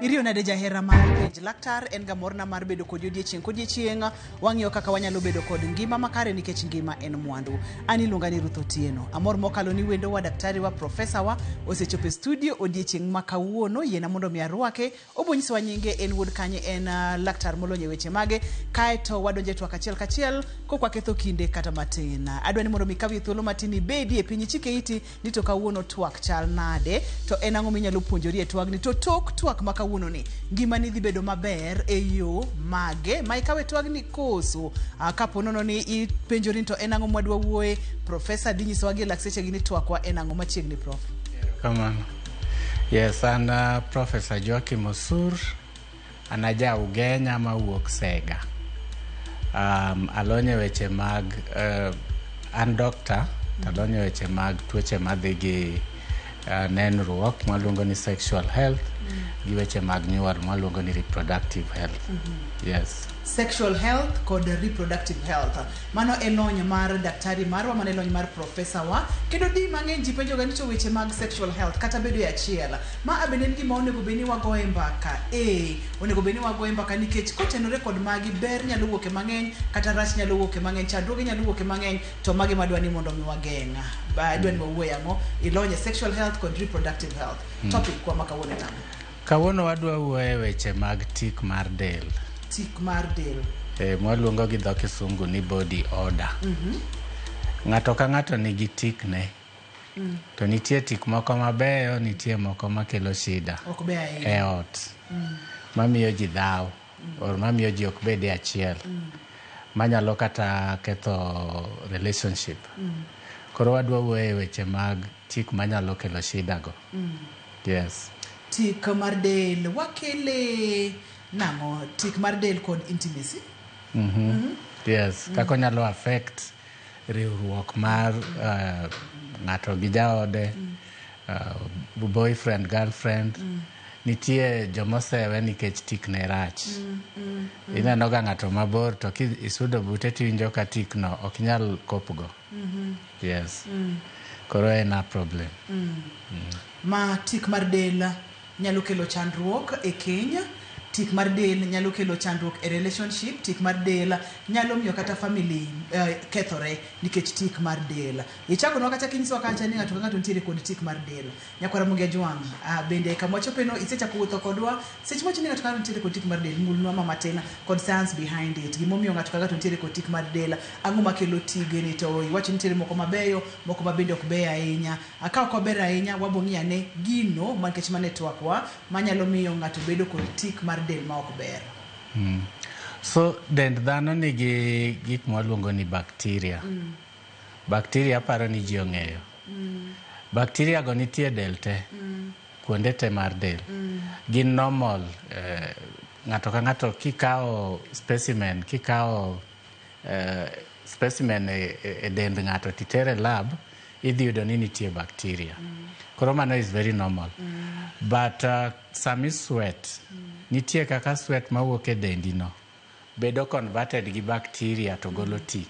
Iriyo nade jahera mar penj laktar en ga morna mar bedo kodi odiechieng' kodiechieng' wang'iyo kaka wanyalo bedo kod ngima makare nikech ngima en mwandu. An iluonga ni Ruth Otieno. Amor mokalo ni wendowa daktari wa profesa wa osechopo e studio odiechieng' ma kawuono yiena mondo mi arwake. Obo nyisowa nyinge en wuod kanye en laktar molony e weche mage kaeto wadonjo e twak achiel kachiel kok waketho kinde kata matin. Adwa ni mondo mi ikawie thuolo matin ibedi e piny ichike iti ni to kawuono twak chal nade to en ang'o minyalo puonjori e twagni to tok twak ma kawuono ni ngimani dhi bedo maber e yo mage ma ikawe twagni koso kapo nono ni ipenjori ni to en ang'o mwadwa wuoye profesa dhi nyisowa gi e lak sechegi ni twakwa en ang'o machiegni prof. Kamano. Yes, an Professor Joachim Osur, an aja Ugenya mawuok Sega. Alony e weche mag an doctor to alony e weche mag tuoche madhi gi nenruok mwaluongo ni sexual health gi weche mag nyuol mwaluongo ni reproductive health. Yes. Sexual health kod reproductive health. Mano e lony mar daktari marwa, mano e lony mar profesa wa. Kendo di mang'eny ji penjoga ni to weche mag sexual health kata bedo e achiel. Ma bende en gima onego bed ni wagoye mbaka. Ee, onego bed ni wagoye mbaka nikech kotenore kod magi ber nyalo wuok e mang'eny kata rach nyalo wuok e mang'eny, chandruoge nyalo wuok e mang'eny to magi madwa ni mondo mi wageng'. Adwa ni wawuoye ang'o? Ilony e sexual health kod reproductive health. Topic kwa ma kawuono en ang'o? Kawuono wadwa wuoyo e weche mag tik mar del. Tik mar del. E, mwaluongo gi dho kisungu ni body odor. Ng'ato ka ng'ato nigi tikne. To nitie tik moko mabeyo, nitie moko makelo shida Ok ber ahinya. e ot. Mamiyo ji dhaw or mamiyo ji ok bed e achiel. Manyalo kata ketho relationship. Koro wadwa wuoyo e weche mag tik manyalo kelo shida go. Yes. Tik mar del wakele nang'o? Tik mar del kod intimacy. Yes, kaka onyalo affect riwruok mar ng'ato gi jaode, boyfriend, girlfriend. Nitie jomosewe nikech tik ne rach. Ineno ga ng'ato mabor to ki isudo bute tiwinjo ka tik no ok inyal cope go. Yes. Koro en a problem. Ma tik mar del nyalo kelo chandruok e keny, tik mar del nyalo kelo chandruok e relationship, tik mar del nyalo miyo kata family kethore nikech tik mar del. Ichakonwa kata kinyisowa kacha ni ng'ato ka ng'ato nitiere kod tik mar del. Nyakwara Ramogi Ajwang', bende kama wachopeno isechako wuotho kodwa, seche mwacho ni ng'ato ka ng'ato nitiere kod tik mar del, mulnwa ma matin kod science behind it. Gimomiyo ng'ato ka ng'ato nitiere kod tik mar del, ang'o makelo tigeni to iwacho ni nitiere moko mabeyo, moko ma bende ok beyo ahinya. Ka ok ober ahinya, wabo ng'iyo ane gino nikech mano e twakwa manyalo miyo ng'ato bedo kod tik mar del ma ok ber. So dend dhano nigi gik mwaluongo ni bacteria. Bacteria aparo ni ji ong'eyo. Bacteria go nitie e del te. Kuonde te mar del. Gin normal. Ng'ato ka ng'ato kikawo specimen, kikawo specimen e dend ng'ato titere lab, idhi yudo ni nitie bacteria. Koro mano is very normal. But sami sweat, nitie kaka sweat mawuok e dendi no bedo converted gi bacteria to golo tik.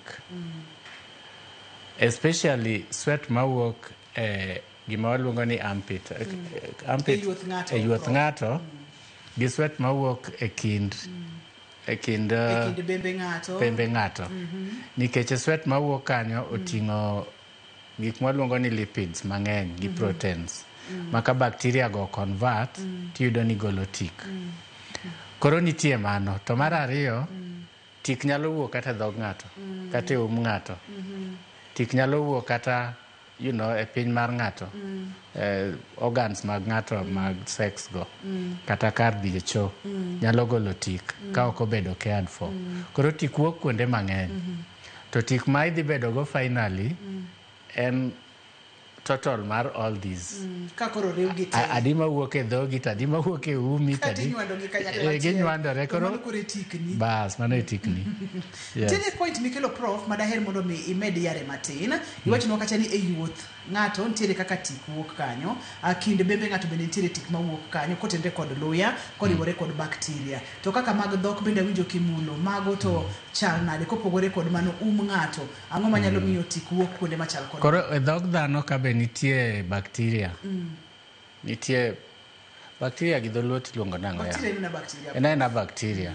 Especially sweat mawuok e gima waluongo ni armpit. Armpit E yuoth ng'ato. E yuoth ng'ato gi sweat mawuok e kind e kind E kind bembe ng'ato. Bembe ng'ato. Nikech sweat mawuok kanyo oting'o gik mwaluongo ni lipids mang'eny gi proteins. Ma ka bacteria go convert tiyudo ni golo tik. Koro nitie mano. To mar ariyo, tik nyalo wuok kata e dhog ng'ato, kata e um ng'ato. Tik nyalo wuok kata e piny mar ng'ato. Organs mag ng'ato mag sex go. Kata kar dhi e cho. Nyalo golo tik ka ok obedo cared for. Koro tik wuok kuonde mang'eny. To tik ma idhi bedo go finally en total mar all these. Ka koro riw gi te. Adi mawuok e dhogi to adi mawuok e umi to Kata adi inywando gi kanyakla achiel. Ginywandore To koro mano koro e tikni. Bas, mano e tikni. Yes. Nitiere point mikelo prof madaher mondo mi imed yare matin. Iwachonwa kacha ni e yuoth ng'ato nitiere kaka tik wuok kanyo. Kind bembe ng'ato bende nitiere tik mawuok kanyo kotenre kod luya, koriwore kod bacteria. To kaka mag dhok bende awinjo kimulo, mago to chal nade kopogore kod mano um ng'ato. Ang'o manyalo miyo tik wuok kuonde machal kod Koro e dhog dhano ka be nitie bacteria. Nitie Bacteria gi dholuo tiluongo nang'o ya? Bacteria en bacteria. En aena bacteria.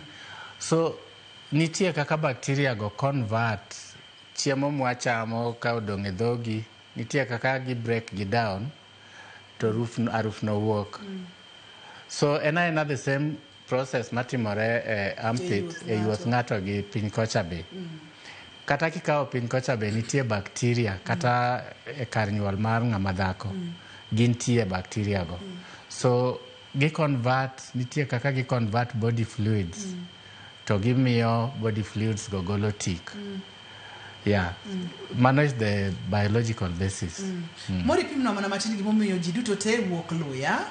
So nitie kaka bacteria go convert chiemo mwachamo ka odong' e dhogi, nitie kaka gi break gi down to aruf no wuok. So en aena the same process matimore e armpit, E e yuoth yuoth ng'ato gi piny kocha be. Kata kikawo piny kocha be nitie bacteria kata e kar nyuol mar ng'ama dhako gintie bacteria go. So gi convert, nitie kaka gi convert body fluids to gimiyo body fluids go golo tik. Yeah. Mano is the biological basis. Moro ipimnwa mana matin gimomiyo ji duto te wuok luya.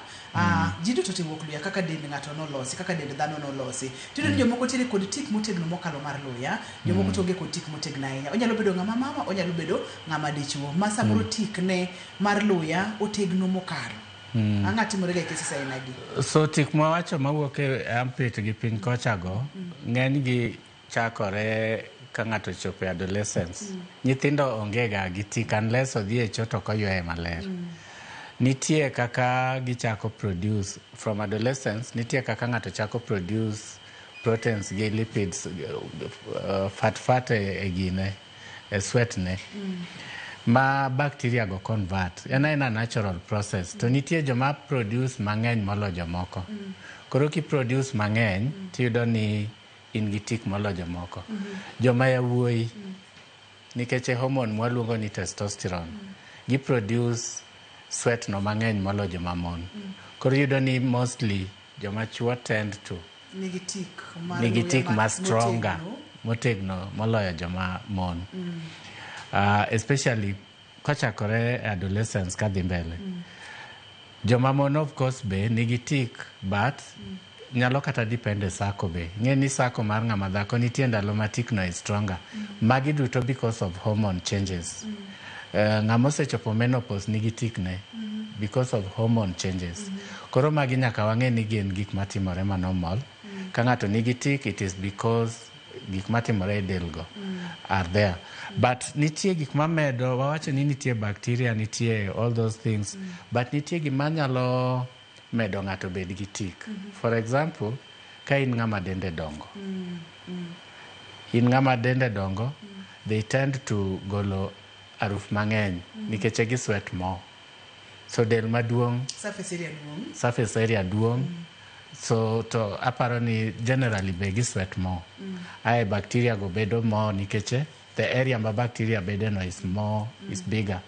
Ji duto te wuok luya kaka dend ng'ato nolosi, kaka dend dhano nolosi. Tiyudo ni jomoko tiere kod tik motegno mokalo mar luya, jomoko to onge kod tik motegno ahinya. Onyalo bedo ng'ama mama, onyalo bedo ng'ama dichuo. Ma samoro tik ne mar luya otegno mokalo. Ang'o timore ga e cases aina gi? So tik mwawacho mawuok e armpit gi piny kocha go, ng'eny gi chakore ka ng'ato ochopo e adolescence. Nyithindo onge ga gi tik unless odhi e choo to ok oyueye maler. Nitie kaka gichako produce from adolescence, nitie kaka ng'ato chako produce proteins gi lipids, fat fat e gine, e sweat ne. Ma bacteria go convert. En aena natural process. To nitie joma produce mang'eny molo jomoko. Koro ki produce mang'eny, tiyudo ni in gi tik molo jomoko. Joma yawuoyi, nikech e hormone mwaluongo ni testosterone, gi produce sweat no mang'eny molo joma mon. Koro iyudo ni mostly joma chuo tend to Nigi tik mar nigi luya tik ma stronger, motegno. motegno moloyo joma mon. Especially kochakore e adolescence kadhi mbele. Joma mon of course be nigi tik, but nyalo kata depend e sako be. Ng'e ni sako mar ng'ama dhako nitie ndalo ma tik no is stronger. Magi duto because of hormone changes. Ng'ama osechopo menopause nigi tik ne because of hormone changes. Koro magi nyaka wang'e ni gin gik matimore ma normal. Ka ng'ato nigi tik, it is because gik matimore e del go are there. But nitie gik mamedo, wawacho ni nitie bacteria, nitie all those things, but nitie gima nyalo medo ng'ato bed gi tik. For example, ka in ng'ama dende dongo. In ng'ama dende dongo, they tend to golo aruf mang'eny nikech gi sweat more. So del maduong', Surface area duong'. surface area duong', so to aparo ni generally be gi sweat more. Ae bacteria go bedo more nikech the area ma bacteria bede no is more, is bigger.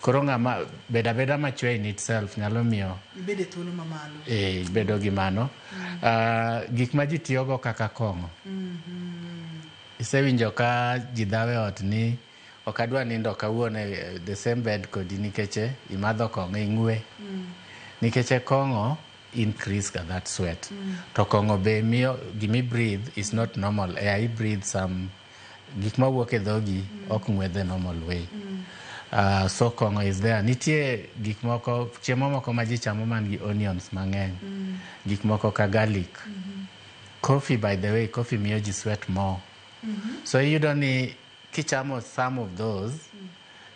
Koro ng'ama beda beda machwe in itself nyalo miyo Ibede thuolo mamalo. Bedo gi mano. Gik ma ji tiyogo kaka kong'o. Isewinjo ka ji dhawo e ot ni ok adwa nindo kawuono e the same bed kodi nikech imadho kong'o ing'we. Nikech kong'o increase ga that sweat. To kong'o be miyo gimi breathe is not normal. Air i breathe some gik mawuok e dhogi ok ng'we the normal way. So kong'o is there. Nitie gik moko, chiemo moko ma ji chamo man gi onions mang'eny. Gik moko ka garlic. Coffee, by the way, coffee miyo ji sweat more. So iyudo ni kichamo some of those,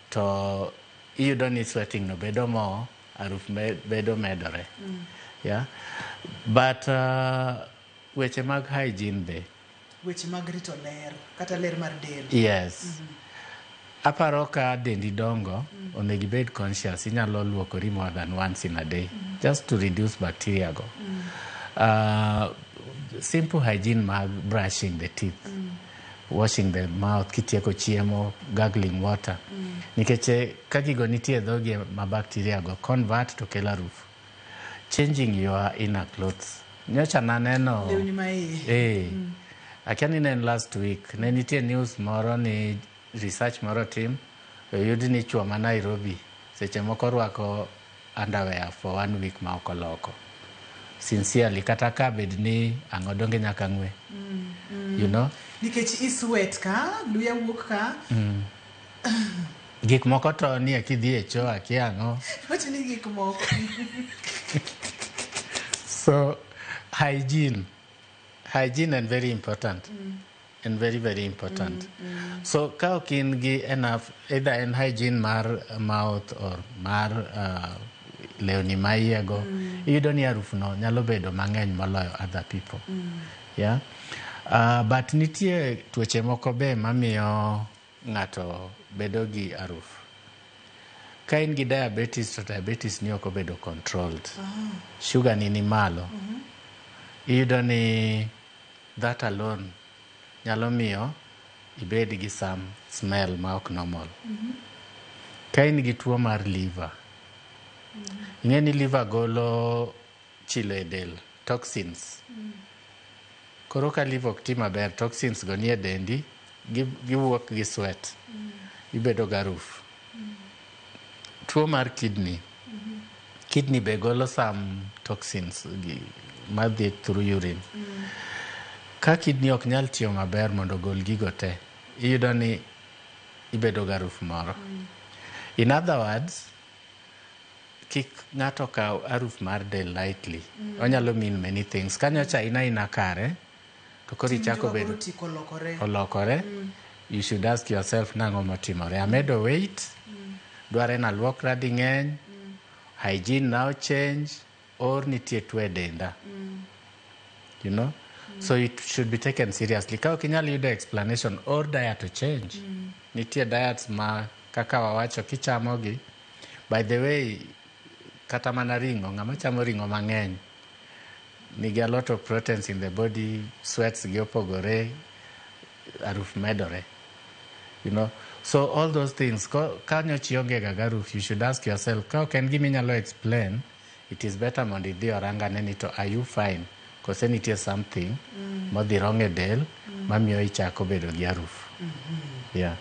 to iyudo ni sweating no bedo more, aruf bedo medore. Yeah. But weche mag hygiene be. Weche mag rito ler, kata ler mar del. Yes. Aparo ka dendi dongo, onego ibed conscious. Inyalo luokori more than once in a day, just to reduce bacteria go. Simple hygiene mag brushing the teeth, washing the mouth, kitieko chiemo, gargling water. Nikech ka gigo nitie e dhogi ma bacteria go convert to kelo harufu. Changing your inner clothes. Nyocha naneno... Lewni ma iye. Akia ni ne en last week. Ne nitie news moro ni research moro tim, oyud ni chuo ma Nairobi seche moko rwako underwear for one week ma ok oloko. Sincerely, kata ka bed ni ang'o donge nyaka ng'we. You know? Nikech i sweat ka, luya wuok ka. Gik moko to nie kidhi e choo akia ang'o. Wacho ni gik moko. So, hygiene. Hygiene and very important. And very, very important. So, ka ok in gi enough, either en hygiene mar mouth or mar lewni ma iyiego. Iyudo ni harufu no nyalo bedo mang'eny moloyo other people. Yeah? But nitie tuoche moko be mamiyo ng'ato bedo gi harufu. Ka in gi diabetes to diabetes ni ok obedo controlled. Sugar ni ni malo. Iyudo ni that alone nyalo miyo ibed gi some smell ma ok normal. Ka in gi tuo mar liver, ing'e ni liver golo chilo e del, toxins. Koro ka liver ok ti maber, toxins go nie dendi, giwuok gi sweat. Ibedo gi harufu. Tuo mar kidney. Kidney be golo some toxins gi, madhi through urine. Ka kidney ok nyal tiyo maber mondo ogol gigo te, iyudo ni ibedo gi harufu moro. In other words, kik ng'ato kaw harufu mar del lightly. Onyalo mean many things. Ka nyocha in aina kare, to koro ichako bedo tik olokore. Olokore, you should ask yourself nang'o motimore. Amedo weight, dware naluokra ding'eny, hygiene now change, or nitie tuo e denda. You know? So it should be taken seriously. Ka ok inyal yudo explanation or diet to change. Nitie diets ma kaka wawacho kichamogi. By the way, kata mana ring'o, ng'ama chamo ring'o mang'eny nigi a lot of proteins in the body, sweats gi opogore, harufu medore. You know? So all those things, ka nyocha ionge ga harufu, you should ask yourself, ka ok en gima inyalo explain, it is better mondo idhi orang ane ni to are you fine? Kose nitie something modhi wrong e del mamiyo ichako bedo gi harufu. Yeah.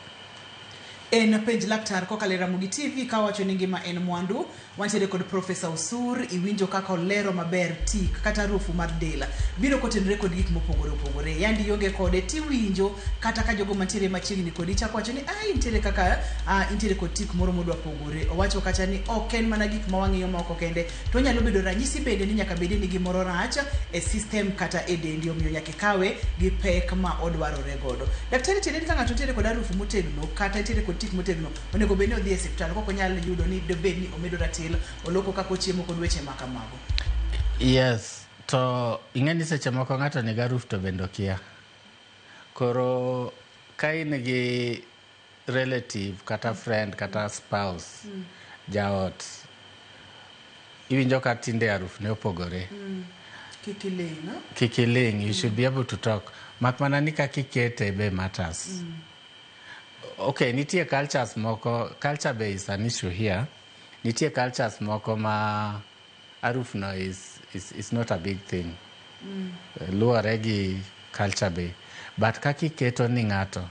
En penj laktar kokalo e Ramogi TV kawacho ni ngima en mwandu. Wantiere kod Profesa Osur, iwinjo kaka olero maber tik kata harufu mar del biro kotenore kod gik mopogore opogore. Yandi ionge kode tiwinjo kata ka jogo mantiere machiegni kodi chako wacho ni ai nitiere kaka intiere kod tik moro modwa pogore. Owacho kacha ni ok en mana gik ma wang'iyo moko kende, to onyalo bedo ranyisi bende ni nyaka bede ni gimoro rach e system kata e dendi, omiyo nyaka ikawe gi pek ma odwarore godo. Daktari, tiende ni ka ng'ato nitiere kod harufu motegno kata nitiere kod tik motegno, onego bed ni odhi e osiptal kok onyal yudo ni dobed ni omedo ratil, oloko kaka ochiemo kod weche ma kamago. Yes, to ing'e ni seche moko ng'ato nigi harufu to bende okia. Koro ka in gi relative kata friend kata spouse, jaot, iwinjo ka tinde harufu ne opogore. Kik iling'. Kik iling', you should be able to talk. Mak mana ni kaka ikete be matters. Okay, nitie cultures moko, culture be is an issue here. Nitie cultures moko ma harufu no is not a big thing. Luwore gi culture be. But kaka iketo ni ng'ato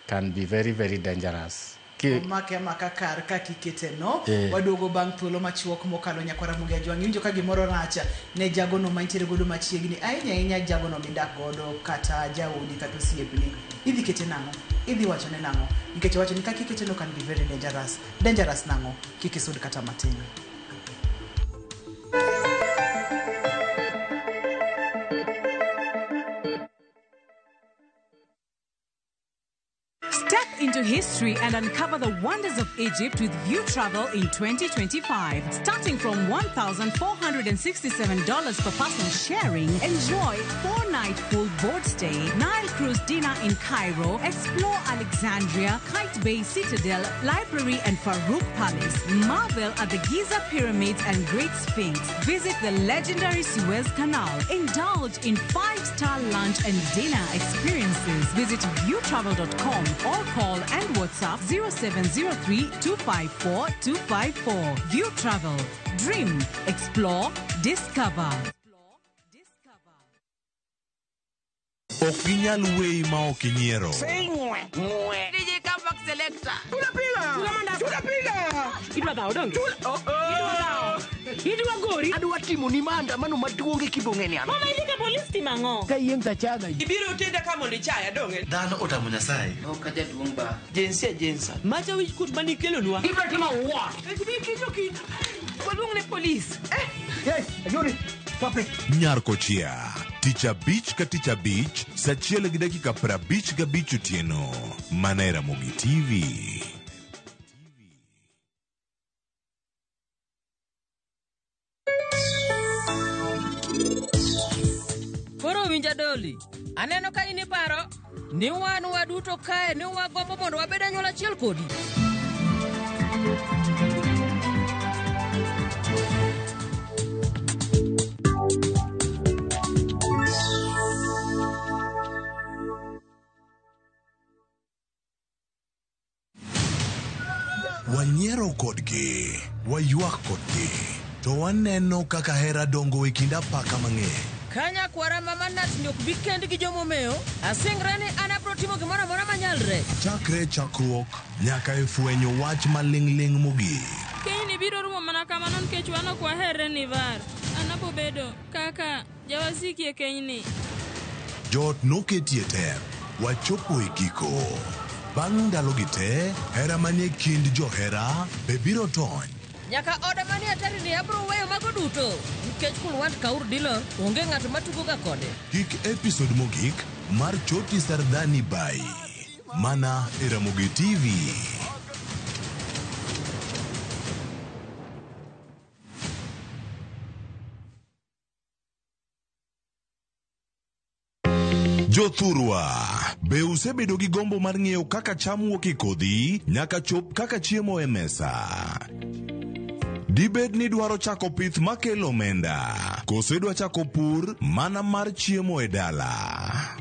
can be very, very dangerous. Omake amaka kar kaka ikete no. Waduogo bang' thuolo machuok mokalo nyakwara Ramogi Ajwang'. Iwinjo ka gimoro rach ne jagono ma intiere godo machiegni, ahinya ahinya jagono midak godo kata jaodi kata osiepni. Idhi kete nang'o? Idhi wachone nang'o? Nikech owacho ni kaka ikete no can be very dangerous. Dangerous nang'o? Kik isud kata matin. Step into history and uncover the wonders of Egypt with View Travel in 2025. Starting from $1,467 per person sharing, enjoy 4-night full board stay, Nile cruise dinner in Cairo, explore Alexandria, Qaitbay Citadel, Library and Farouk Palace, marvel at the Giza Pyramids and Great Sphinx, visit the legendary Suez Canal, indulge in 5-star lunch and dinner experiences. Visit viewtravel.com or call and WhatsApp 0703 254 254. View Travel. Dream, explore, discover. Ok ginyal weyi ma ok inyiero. DJ Comeback Selector. Idwa dhawo donge? Idwa dhawo. Idwa gori. Adwa timo ni maandamano maduong' e kibong'e ni an. Mama idhi ka polis timo ang'o? Ka yieng' tachaga. Ibiro tenda ka mondo ichaya donge? Dhano otamo Nyasaye. Ok jaduong' ba. Jinsia jinsa. Macha wich kuot manikelonwa. Ibiro timo what? Waluong ne polis. Hey, Ayuri, stop it. Nyar Kochia. Tich abich ka tich abich, sa achiel gi dakika 55 otieno. Mana e Ramogi TV. Acholi, aneno ka in iparo ni wan waduto kae ni wagombo mondo wabed anyuola achiel kodi. Wanyiero kodgi, waywak kodgi, to waneno kaka hera dongo e kind apaka mang'eny. Ka nyakwara ma Manasni ok bi kend gi jomomeo, asingra ni an abiro timo gimoro amora manyalre. Chakre chakruok nyaka e fwenyo wach maling'ling' mogik. Kenyni biro rumo mana kamano nikech wan ok waherre Nivar. An abobedo kaka jawasiki e kenyni. Joot noketie tem, wachopo e giko. Bang' ndalogi te, hera manie kind johera be biro tony. Nyaka oda manie atari ni abiro weyo mago duto nikech Kulwant Kaur Dillon onge ng'ato matugo ga kode. Kik episode mogik mar Choti Sardani Bai. Mana e Ramogi TV. Jothurwa, be usebedo gi gombo mar ng'eyo kaka cham wuok e kodhi nyaka chop kaka chiemo e mesa? Dibed ni idwaro chako pith makelo omenda, koso idwa chako pur mana mar chiemo e dala?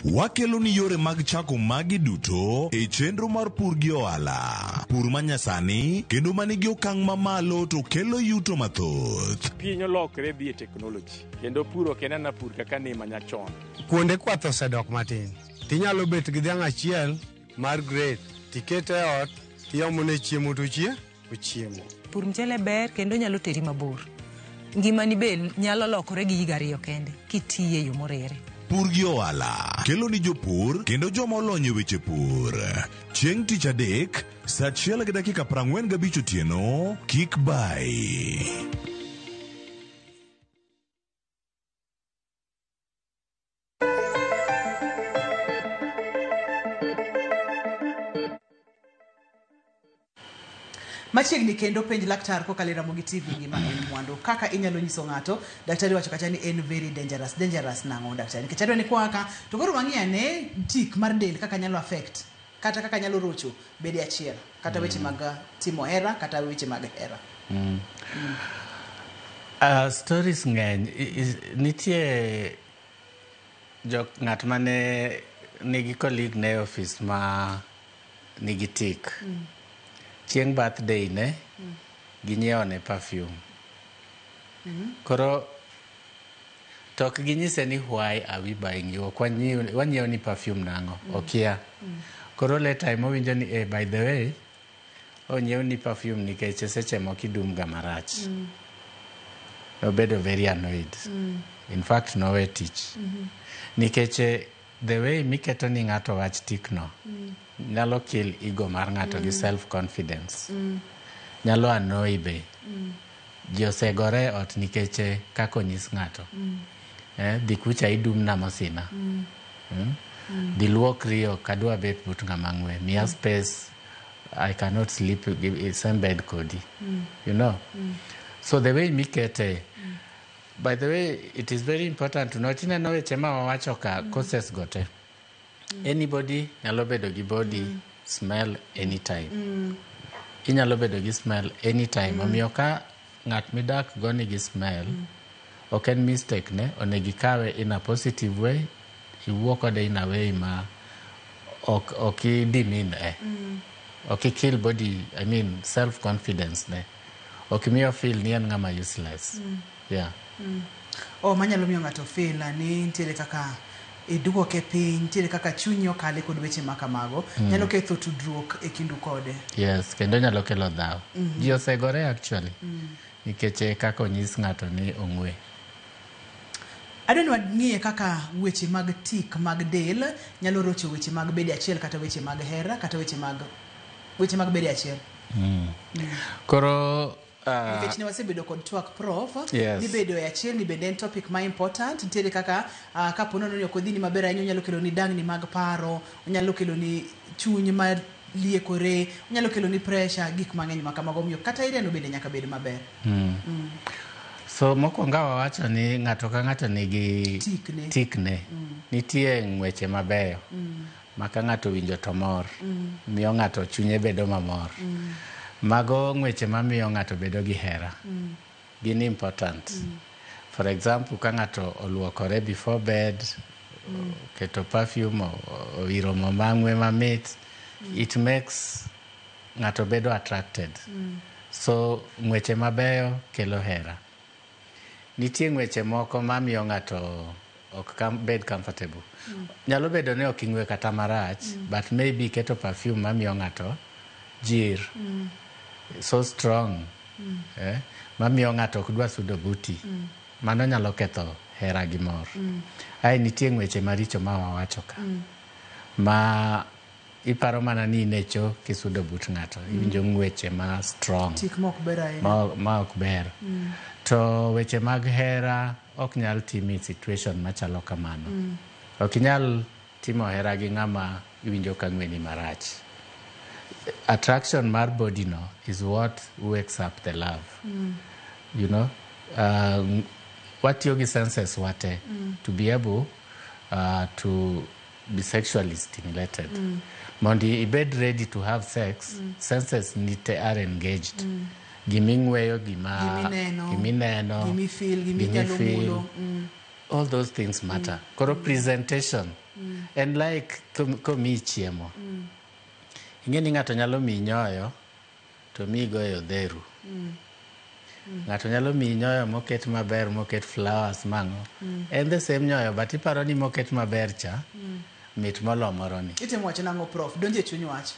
Wakelo ni yore mag chako magi duto e chenro mar pur gi ohala. Pur manyasani kendo manigi okang' mamalo to kelo yuto mathoth. Piny olokre dhi e teknoloji kendo pur ok en ana pur kaka ne manyachon. Kuonde kwath osedok matin. Tinyalo bet gi dhiang' achiel mar grade, tikete e ot, tiomone chiemo to ochiemo. Pur mchele ber kendo nyalo teri mabor. Ngimani be nyalo lokore gi higa ariyo kende kitiye e yo moriere. Pur gi ohala kelo ni jopur kendo joma olony e weche pur. Chieng' tich adek, saa 1:45 otieno, kik bai. Machiegni kendo penj laktar kokalo e Ramogi TV ngima en mwandu. Kaka inyalo nyiso ng'ato, daktari wacho kacha ni en very dangerous. Dangerous nang'o daktari? Nikech adwa ni kwaka to koro wang'i ane tik mar del kaka nyalo affect kata kaka nyalo rocho bede achiel kata weche mag timo hera kata weche mag hera. Stories ng'eny. Nitie jok ng'at mane nigi colleague ne e office ma nigi tik. Chieng' birthday ne ginyiewo ne perfume. Koro to ok ginyise ni why are we buying you? Ok wanyiewo ni perfume nang'o? Okia. Koro later emowinjo ni by the way onyiew ni perfume nikech seche moko idum ga marach. Nobedo very annoyed. In fact nowe tich. Nikech the way miketo ni ng'ato wach tik no nyalo kill ego mar ng'ato gi self confidence. Nyalo annoy be. Ji osegore e ot nikech kaka onyis ng'ato. Dhi kucha idum na mosina. Dhi luokri ok adwa bet but ng'ama ng'we. Miya space. I cannot sleep in same bed kodi. You know? So the way mikete, by the way, it is very important to note ineno weche ma wawacho ka causes go te. Anybody nyalo bedo gi body smell anytime. Inyalo bedo gi smell anytime. Omiyo ka ng'at midak go nigi smell, ok en mistake ne, onego ikawe in a positive way, iwuo kode in a way ma ok i demean e. Ok i kill body, I mean self confidence ne. Ok imiyo feel ni en ng'ama useless. Yeah. O manyalo miyo ng'ato feel ni nitiere kaka iduoke piny, nitiere kaka chunyi okale kod weche ma kamago. Nyalo ketho tudruok e kindu kode. Yes, kendo nyalo kelo dhaw. Ji osegore actually. Nikech kaka onyis ng'ato ni ong'we. Adwa ni wang'iye kaka weche mag tik mag del nyalo rocho weche mag bedo achiel kata weche mag hera kata weche mag bedo achiel. Koro nikech ne wasebedo kod twak prof, Yes. ni bedo e achiel ni bende en topic ma important. Nitiere kaka kapo nono ni ok odhini maber ahinya onyalo kelo ni dangni mag paro, onyalo kelo ni chuny ma liekore, onyalo kelo ni pressure, gik mang'eny ma kamago. Omiyo kata iriano bende nyaka bed maber. So mokwongo wawacho ni ng'ato ka ng'ato nigi Tikne. tikne. Nitie ng'weche mabeyo ma ka ng'ato winjo to mor, miyo ng'ato chunye bedo mamor. Mago ng'weche mamiyo ng'ato bedo gi hera. Gin important. For example, ka ng'ato oluokore before bed, oketo perfume, owiro mo mang'we mamit, it makes ng'ato bedo attracted. So ng'weche mabeyo kelo hera. Nitie ng'weche moko mamiyo ng'ato ok bed comfortable. Nyalo bedo ni ok ing'we kata marach, but maybe iketo perfume mamiyo ng'ato jir, so strong, mamiyo ng'ato ok dwa sudo buti. Mano nyalo ketho hera gi mor. Ae nitie ng'weche maricho ma wawacho ka. Ma iparo mana ni in e cho kisudo but ng'ato. Iwinjo ng'weche ma strong. Tik ma ok ber ahinya. Ma ok ber. To weche mag hera ok nyal timi situation machalo kamano. Ok inyal timo hera gi ng'ama iwinjo ka ng'weni marach. Attraction mar body no is what wakes up the love. You know? Watiyo gi senses wate to be able to be sexually stimulated. Mondo ibed ready to have sex, senses nite are engaged. Giming'weyo, gima Gimineno, gimineno, gimifeel, giminyalo gimifeel. mulo. All those things matter. Koro presentation en like komiyi chiemo. Ing'e ni ng'ato nyalo miyi nyoyo to miyi go e odheru. Ng'ato nyalo miyi nyoyo moket maber, moket flowers mang'o. En the same nyoyo but iparo ni moket maber cha mit molo moro ni. Itemo wacho nang'o prof? Donje e chuny wach.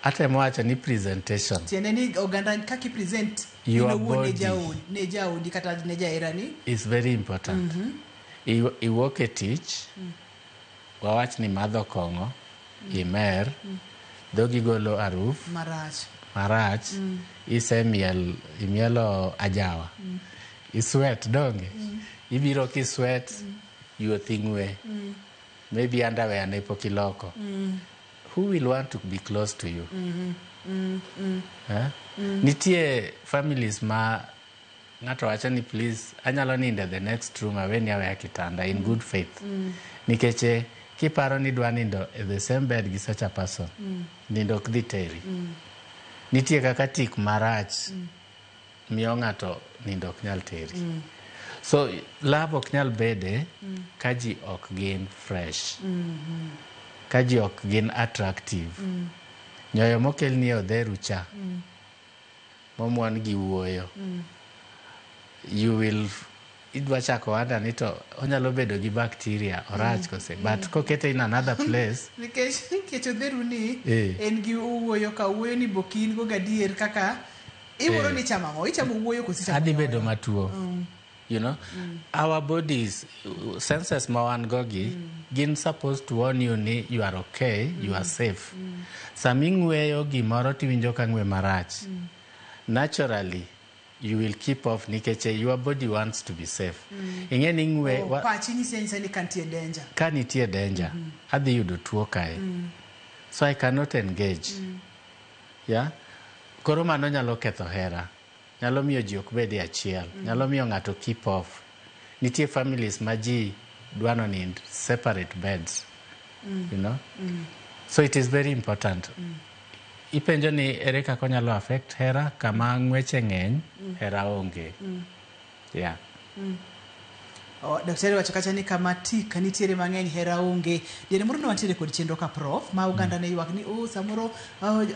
Atemo wacho ni presentation. Tiende ni oganda kaka i present Your in owuon ne body. jaod, ne jaodi kata ne jaherani. Is very important. Iwuok e tich, wawach ni madho kong'o, imer, dhogi golo aruf Marach. marach, isemiel, imielo ajawa, isweat donge, ibiro kisweat, yuoth ing'we, maybe underwear ne pok iloko. Who will want to be close to you? Eh? Nitie families ma ng'ato wacho ni please anyalo nindo the next room aweni aweya kitanda in good faith. Nikech kiparo ni idwa nindo e the same bed gi such a person, nindo ok dhi teri. Nitie kaka tik marach miyo ng'ato nindo ok nyal teri. So love ok nyal bede ka ji ok gin fresh. Ka ji ok gin attractive. Nyoyo mokelni e odheru cha, momuon gi wuoyo. You will idwa chako wonder ni to onyalo bedo gi bacteria orach kose but kokete in another place. Nikech odheru ni Eh. en gi owuoyo ka wuoyo ni bok in go gadier kaka iwuoro Eh. ni ichamo ang'o ichamo wuoyo koso ichamo adhi nyoyo? bedo matuo. Our bodies, senses ma wan go gi gin supposed to warn you ni you are okay, you are safe. Sama ing'weyo gimoro tiwinjo ka ng'we marach, naturally you will keep off nikech your body wants to be safe. Ing'e ni ng'we Oh, pachi nyisi anyisa ni ka nitie danger. Ka nitie danger, adhi yudo tuo kae, so I cannot engage. Yeah, koro mano nyalo ketho hera, nyalo miyo ji ok bed e achiel, nyalo miyo ng'ato keep off. Nitie families ma ji dwano nind separate beds. So it is very important. Ipenjo ni ere kaka onyalo affect hera? Kama ng'weche ng'eny, hera onge. Yeah. Oh, daktari wacho kacha ni kama tik nitiere mang'eny hera onge. Diere moro ne wantiere kod chenro ka prof ma oganda ne ywak ni oh, samoro oh,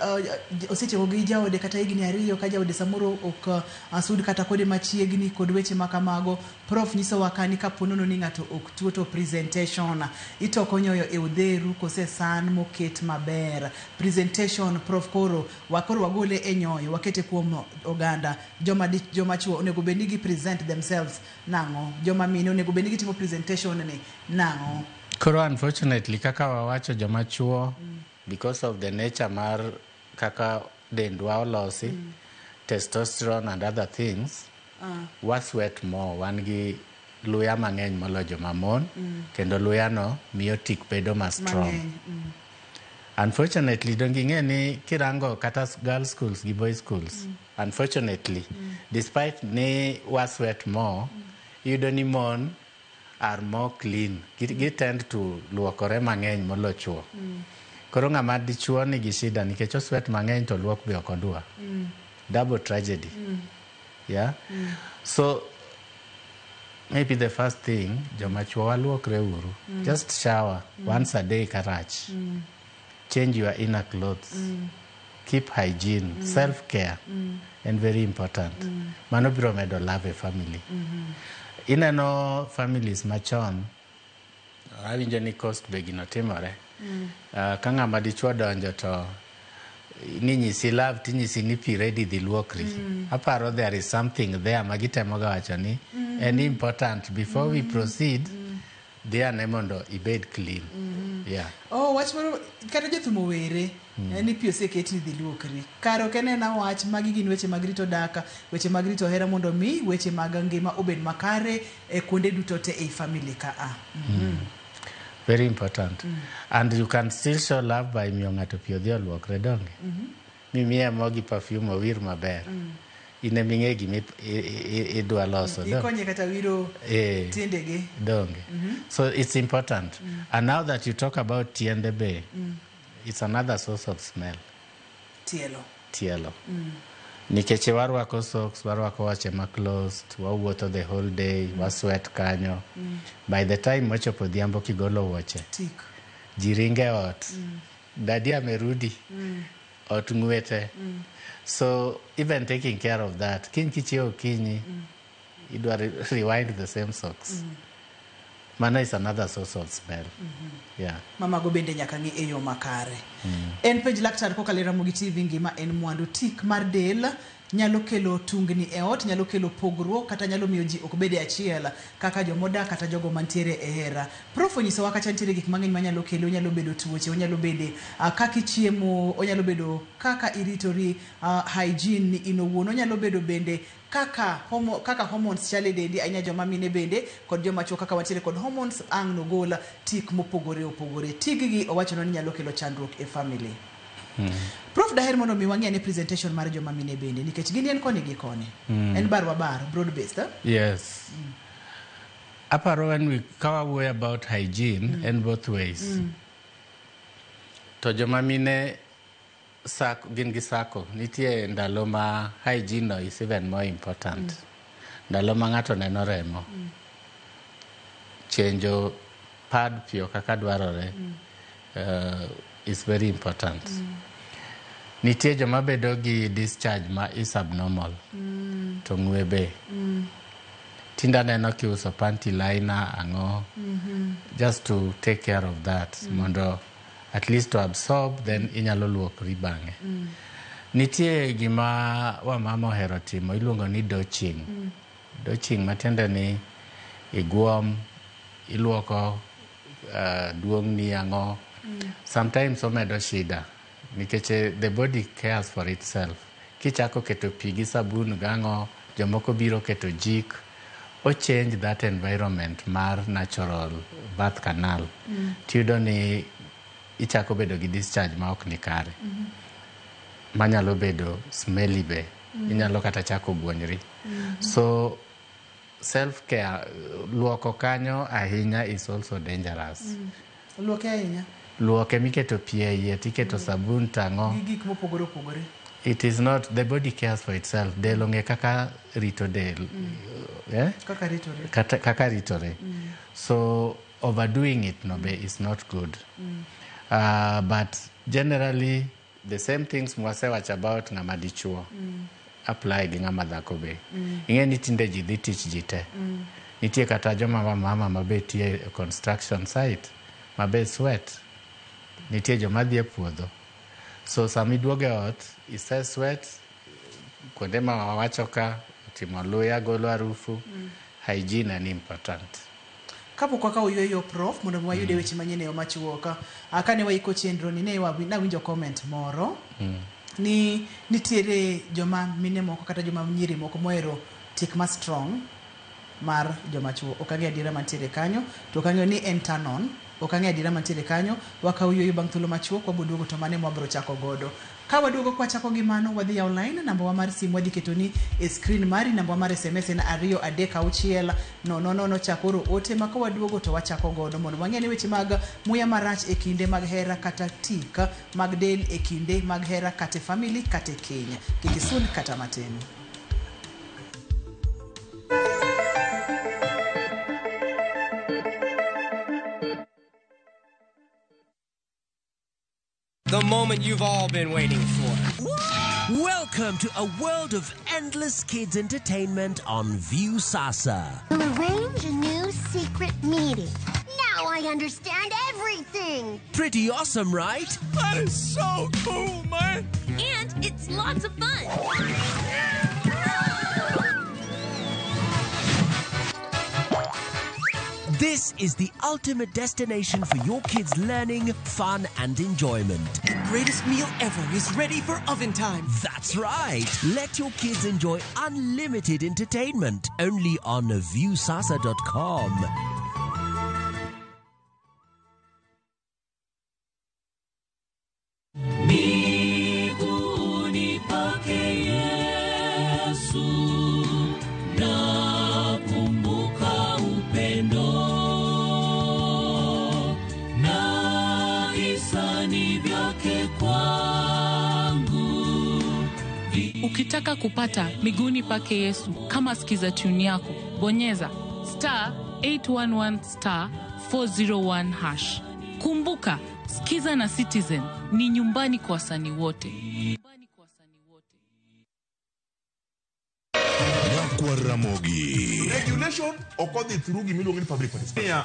osechako gi jaode kata higni 2 ka jaode samoro ok sud kata kode machiegni kod weche ma kamago. Prof nyisowa ka ni kapo nono ni ng'ato ok tuo to presentation itoko nyoyo e odheru kose san moket maber. Presentation prof koro wakoro wagole e nyoyo wakete kuom oganda joma joma chuo onego bed ni gi present themselves nang'o, joma mine onego bed ni gitimo presentation ni nang'o? Koro unfortunately kaka wawacho joma chuo, because of the nature mar kaka dendwa olosi, testosterone and other things, wa sweat more, wan gi luya mang'eny moloyo joma mon, kendo luya no miyo tik bedo ma strong. Mang'eny. Unfortunately, donge ing'e ni kirango kata girl schools gi boy schools, unfortunately, despite ni wa sweat more, iyudo ni mon are more clean. Gi tend to luokore mang'eny molo chuo. Koro ng'ama dichuo nigi shida nikech o sweat mang'eny to luok be ok odwa. Double tragedy. Yeah? So maybe the first thing, joma chuo waluokre uru. Just shower once a day karach. Change your inner clothes. Keep hygiene, self-care, and very important. Mano biro medo love e family. Ineno families machon, awinjo ni coast be gino timore. Ka ng'ama dichuo donjo to ninyisi love tinyisi ni pi ready dhi luokri. Aparo there is something there ma gitemoga wacho ni en important before we proceed, dhi ane mondo ibed clean. Yeah. Oh, wach moro kata jothum owere ni pi oseketi ni dhi luokri. Kare ok en ena wach, magi gin weche mag rito dak, weche mag rito hera mondo mi weche mag ngima obed makare e kuonde duto te ei family ka a. Very important. And you can still show love by miyo ng'ato pi odhi oluokre donge. Mimiye mo gi perfume owir maber. In ema ing'e gima idwa loso. Donge? Ikonye kata wiro tiendege. Donge. So it's important. And now that you talk about tiende be, it's another source of smell. Tielo. Tielo. Nikech warwako socks, warwako wache ma closed, wawuotho the whole day, wasweat kanyo. By the time wachopo odhiambo kigolo wuoche, Tik. ji ringe ot. Daddy amerudi. Ot ng'wete. So even taking care of that, kiny kichiewo okinyi, idwa rewind the same socks. Mano is another source of smell. Yeah. Mamago bende nyaka ng'i e yo makare. En penj laktar kokalo e Ramogi TV ngima en mwandu. Tik mar del nyalo kelo tungni e ot, nyalo kelo pogruok kata nyalo miyo ji ok bed e achiel kaka jomodak kata jogo mantiere e hera. Prof onyisowa kacha nitiere gik mang'eny manyalo kelo, onyalo bedo tuoche, onyalo bedo kaka ichiemo, onyalo bedo kaka iritori, hygiene ni in owuon, onyalo bedo bende kaka hormones chal e dendi, ahinya joma mine bende kod joma chuo kaka wantiere kod hormones ang' nogol tik mopogore opogore. Tiggi owachonwa ni nyalo kelo chandruok e family. Prof daher mondo mi wang'i ane presentation mar joma mine bende nikech gin en koni gi koni. En bar wa bar, broad based. Eh? Yes. Aparo when we ka wawuoyo about hygiene en both ways. To joma mine sako, gin gi sako nitie ndalo ma hygiene no is even more important. Ndalo ma ng'ato neno remo. Chenjo pad piyo kaka dwarore is very important. Nitie joma bedo gi discharge ma is abnormal to ng'we be. Tinde aneno kiuso panty liner ang'o just to take care of that mondo at least to absorb then inyalo luokri bang'e. Nitie gima wamama ohero timo iluongo ni douching. Douching matiende ni iguom, iluoko duong'ni ang'o. Sometimes omedo shida nikech the body cares for itself. Kichako keto pi gi sabun gang'o, jomoko biro keto jik, o change that environment mar natural birth canal. Tiyudo ni ichako bedo gi discharge ma ok ni kare. Manyalo bedo smelly be. Inyalo kata chako guonyri. So self care, luoko kanyo ahinya is also dangerous. Luoke ahinya. Luoke miketo pi e iye tiketo sabun tang'o. Gi gik mopogore opogore. It is not, the body cares for itself. Del ong'e kaka rito del. Eh? Kaka ritore. Kata, kaka ritore. So overdoing it no be is not good. But generally the same things mwasewacho about ng'ama dichuo apply gi ng'ama dhako be. Ing'e ni tinde ji dhi tich ji te. Nitie kata joma mama ma be tiyo e construction site ma be sweat. Nitie joma dhi e puodho. So sama iduogo e ot, ise sweat, kuonde ma wawacho ka, otimo luya, golo harufu, hygiene en important. Kapok wakawo yueyo prof mondo mi wayude weche manyien e yo machuok. Kane waiko chenro ni ne nawinjo comment moro ni nitiere joma mine moko kata joma nyiri moko mohero tik ma strong mar joma chuo. Ok ang'eyo adiera mantiere kanyo to ok ang'eyo ni en turn on Ok ang'eyo adiera mantiere kanyo. Wakaw yueyo bang' thuolo machuok, waboduogo to mano ema wabro chako godo. Ka waduogo kwachako gi mano, wadhi yawo line, namba wa mar simu wadhi ketoni e screen mari, namba wa mar SMS en 2 3 6 0 0, chak oro ote ma kawaduogo to wachako godo mondo wang'e ni weche mag muya marach e kinde mag hera kata tik mag del e kinde mag hera kata e family kata e keny. Kik isud kata matin. The moment you've all been waiting for. Welcome to a world of endless kids entertainment on Viusasa. We'll arrange a new secret meeting. Now I understand everything. Pretty awesome, right? That is so cool, man! And it's lots of fun. This is the ultimate destination for your kids' learning, fun, and enjoyment. The greatest meal ever is ready for oven time. That's right. Let your kids enjoy unlimited entertainment only on viewsasa.com. Miguuni pake Yesu nakumbuka upendo na hisani vyake kwangu. Ukitaka kupata miguuni pake Yesu kama skiza tune yako, bonyeza *811*401#. Kumbuka, Skiza na Citizen ni nyumbani kwa wasanii wote. Nyakwar Ramogi. Regulation ok odhi through gimiluongo ni public participation.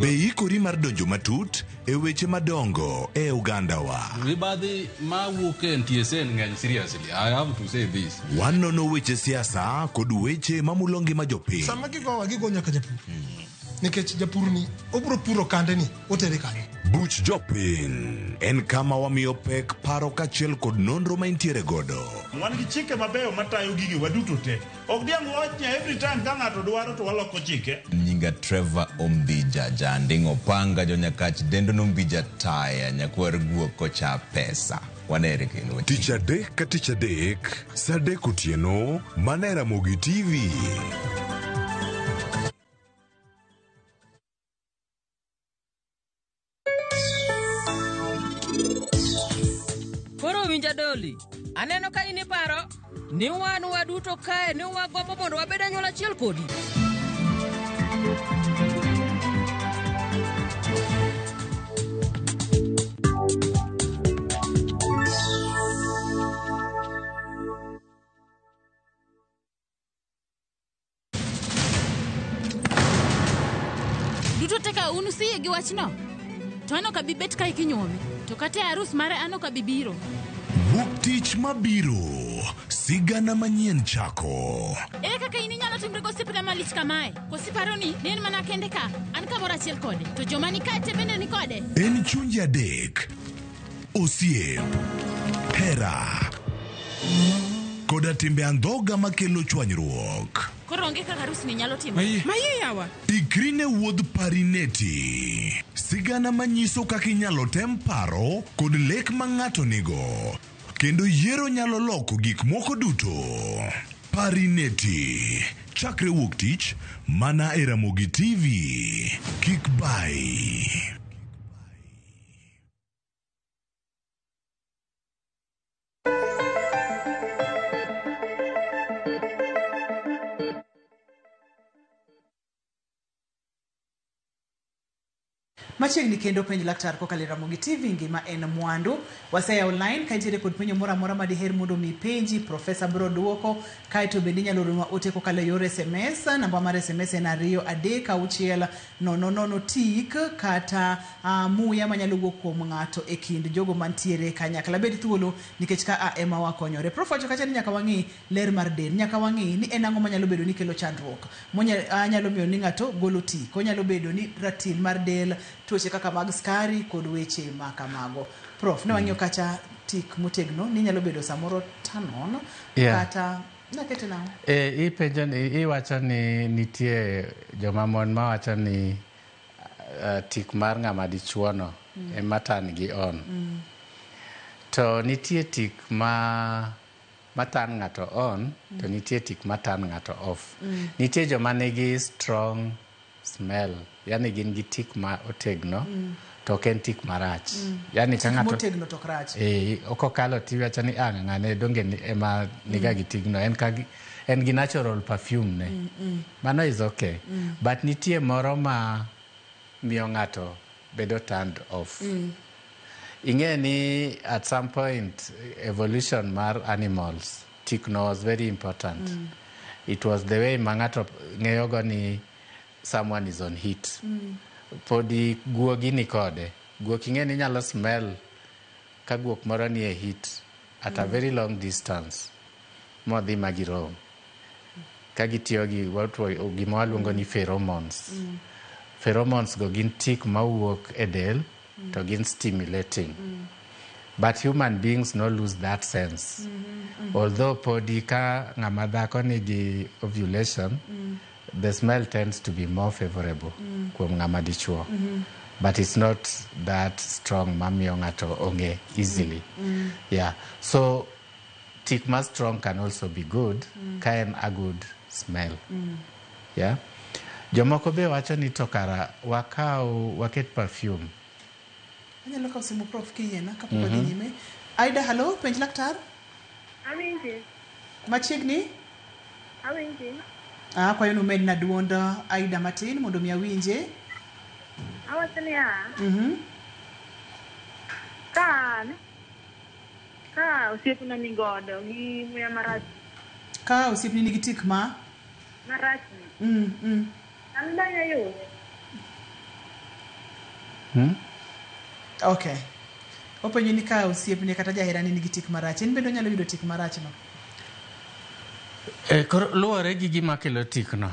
Be ikori mar donjo matut e weche madongo e ogandawa. Mibadhi mawuok e NTSA ng'eny seriously. I have to say this. Wanono weche siasa kod weche mamulo ngima jopiny. Sama gigowa gigo nyaka japur nikech japur ni obiro puro kande ni otere kanye. Buch jopiny en kama wamiyo pek paro kaachiel kod nonro ma intiere godo. Wan gi chike mabeyo matayo gigi waduto te. Ok diang' wach ni every time ka ng'ato dwaro to waloko chike. Nyinga Trevor Ombija Janding'o Panga jonyakach dendo nombija taya nyakwar guok kocha pesa. Wanere kendo. Tich adek ka tich adek, sa 3 otieno, mana e Ramogi TV. Koro winja Doli, aneno ka in iparo ni wan waduto kae ni wagombo mondo wabed anyuola achiel kodi. Duto te ka un usiyie gi wachno, to an ok abi bet kae kinyuome, to kata e arus mare an ok abi biro. Wuok tich mabiro, sigana manyien chako. Ere kaka in inyalo timri gosiepna malich kamae? Koso iparo ni ne en mana kende ka, an kamoro achiel kode, to joma ni kae te bende ni kode? En chunje adek, osiep, hera, koda timbe andhoga makelo chwanyruok. Koro onge kaka arus ni nyalo timore. Mayie yawa. Ikri ne wuodh Parineti. Sigana manyiso kaka inyalo tem paro kod lek ma ng'ato nigo. Kendo yiero nyalo loko gik moko duto. Parineti. Chakre wuok tich, mana e Ramogi TV. Kik bai. Machiegni kendo penj laktar kokalo e Ramogi TV, ngima en mwandu. Waseyawo line ka intiere kod penjo moro amora ma diher mondo mi penji, profesa biro duoko. Kaeto bende inyalo oronwa ote kokalo e yor SMS, namba mar SMS en 2 3 6 0 0 tik kata muya manyalo wuok kuom ng'ato e kind jogo mantiere kanyakla. Bed thuolo nikech ka a ema wakonyore. Prof wacho kacha ni nyaka wang'i ler mar del, nyaka wang'i ni en ang'o manyalo bedo ni kelo chandruok. Nyalo miyo ni ng'ato golo tik, onyalo bedo ni ratil mar del, tuoche kaka mag skari kod weche ma kamago. Prof, ne wang'iyo kacha tik motegno ni nyalo bedo samoro turn on kata nakete nang'o? E, ipenjo ni iwacho ni nitie joma mon mawacho ni tik mar ng'ama dichuo no ema turn gi on. To nitie tik ma turn ng'ato on, to nitie tik ma turn ng'ato off. Nitie joma nigi strong smell, yani gin gi tik ma otegno, to ok en tik marach. Yani ka Tik ng'ato motegno to ok rach. Eh, ok okalo tiwacho ni ah, ng'ane donge ema niga gi tigno, en ka en gi natural perfume ne. Mano is okay. But nitie moro ma miyo ng'ato bedo turned off. Ing'e ni at some point evolution mar animals, tikno was very important. It was the way ma ng'ato ng'eyogo ni someone is on heat. Podi guogi ni kode. Guok ing'e ni nyalo smell ka guok moro ni e heat at a very long distance modhi ma girom. Ka gitiyo gi gima waluongo ni pheromones. Pheromones go gin tik mawuok e del to gin stimulating. But human beings no lose that sense. Although podi ka ng'ama dhako nigi ovulation, the smell tends to be more favorable kuom ng'ama dichuo. But it's not that strong mamiyo ng'ato ong'e easily. Yeah. So tik ma strong can also be good ka en a good smell. Yeah. Jomoko be wacho ni to kara wakaw waket perfume. Anyalo kawo simu, Prof, kiyiena kapok wadhi nyime. Aida, hello, penj laktar. Awinji. Machiegni. Awinji. Ah, kwayo numedna duond Aida matin mondo mi awinje. Awacho niya, ka an, ka osiepna ni godo gi muya marach. Ka osiepni nigi tik ma marach ni, an danya yude? Okay. Openjo ni ka osiepne kata jaherani nigi tik marach, en bende onyalo yudo tik marach no? E, koro luwore gi gima kelo tikno.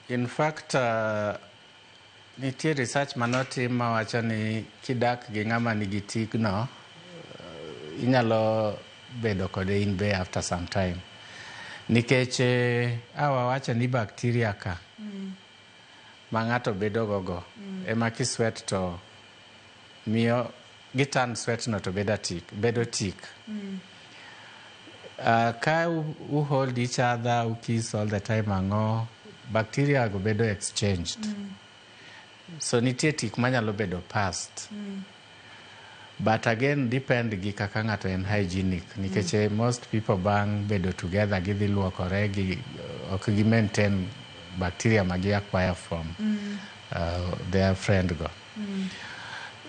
In fact, nitie research manotim mawacho ni kidak gi ng'ama nigi tikno, inyalo bedo kode in be after some time. Nikech awa wacho ni bacteria ka ma ng'ato bedo gogo ema kisweat to miyo giturn sweat no to bedo tik, bedo tik. Ka u hold each other, u kiss all the time ang'o, bacteria go bedo exchanged. So nitie tik manyalo bedo passed. But again, depend gi kaka ng'ato en hygienic. Nikech most people bang' bedo together gidhi luokore gi ok gi maintain bacteria ma gi acquire from their friend go.